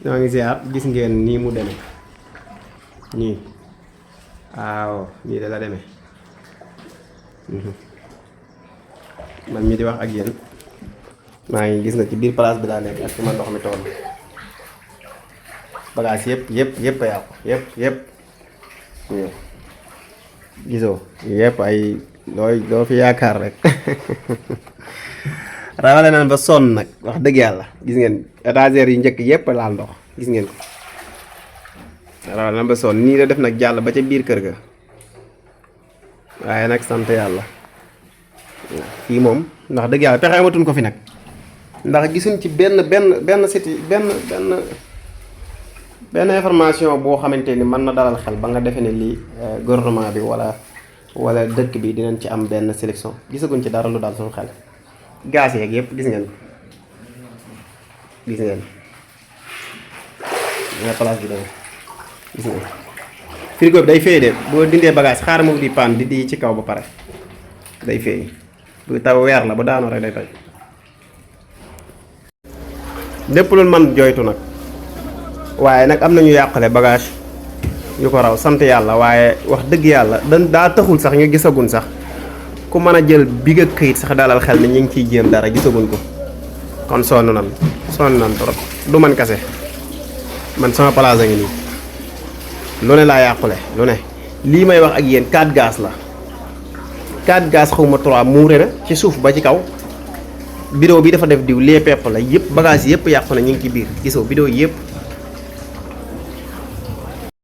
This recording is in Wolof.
ñoo ngi ziar gis ngeen nii mu demee nii waaw nii da la demee man mi di wax ak yéen maa ngi gis na ci biir place bi laa nekk ak fi ma ndox mi toll bagage yëpp a yàqu yëpp gisoo yëpp ay loo fi yaakaar rek rawale naan ba sonn nag wax dëgg yàlla gis ngeen étagères yi njëkk yëpp laal ndox gis ngeen ko rawale naan ba sonn nii la def nag jàll ba ca biir kër ga waaye nag sant yàlla fii moom ndax dëgg yàlla pexe amatuñ ko fi nag ndax gisuñ ci benn siti benn information boo xamante ni mën na dalal xel ba nga defe ne lii gouvernement bi wala dëkk bi dinañ ci am benn sélection gisaguñ ci dara lu dal suñu xel gaz yeeg yëpp gis ngeen nga place bi dama gis ngeen frigo bi day féey de boo dindee bagage xaaral ma di paan di ci kaw ba pare day féey bu taw weer la ba daanoo rek day toj lépp lu man jooytu nag waaye nag am nañu yàqale bagage yu ko raw sant yàlla waaye wax dëgg yàlla daa taxul sax ñu gisagun sax ku mën a jël bi nga këyit sax dalal xel ni ñu ngi ciy jéem dara gisaguñ ko kon sonn nan trop du man kase man sama place a ngi nii lu ne laa yàqule lu ne lii may wax ak yéen 4 gaz la 4 gaz xawma 3 muure na ci suuf ba ci kaw bidon bi dafa def diw lee pepp la yëpp bagage yëpp yàqu na ñu ngi ci biir gisoo bidon yëpp